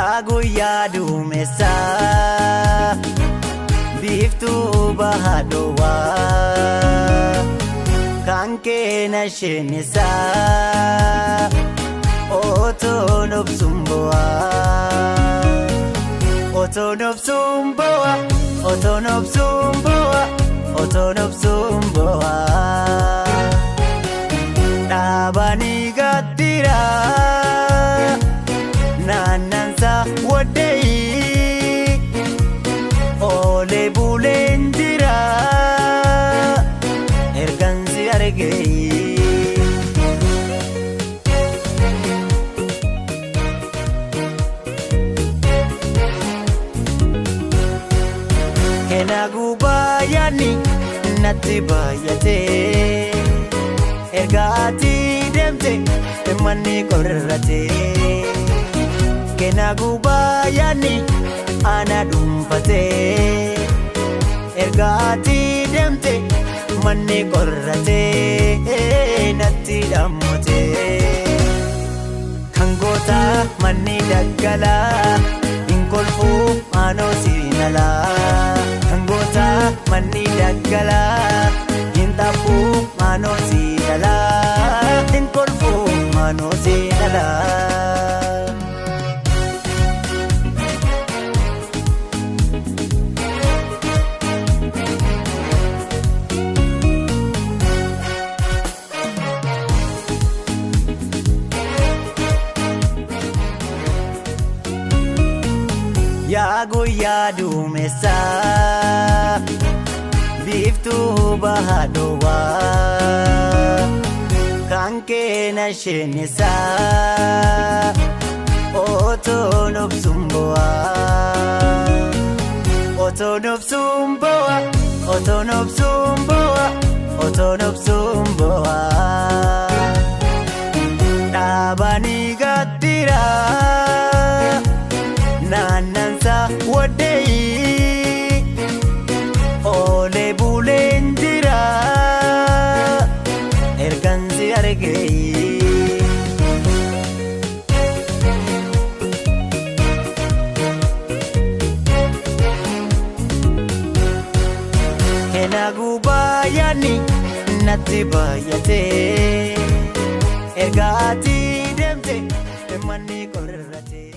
Yaa guyyaa duumessaa biiftuu baha dhowwaa kan keena sheenessaa otoon obsuun bo'aa otoon obsuun bo'aa otoon obsuun bo'aa otoon obsuun bo'aa dhaabanii gattira. Naannansa waddee oolee buleen jira ergansi argee. Kena gubaa yaadni natti baay'atee erga ati deemte manni qorratee. Kena gubaa yaadni ana dhuunfatee erga ati deemte manni qorratee natti dhammotee. Kan goota manni daggalaa hin kolfuu aanoo siinalaa. Kan goota manni daggalaa hin xaafuu aanoo siinalaa. Hin kolfuu aanoo siinalaa. Yaa guyyaa duumessaa biiftuu baha dhowwaa kan keena sheenessaa otoon obsuun bo'aa otoon obsuun bo'aa otoon obsuun bo'aa otoon obsuun bo'aa dhaabanii gattira. Naannansa waddee oolee buleen jira ergansi argee. Kena gubaa yaadni natti baay'atee erga ati deemte manni qorratee.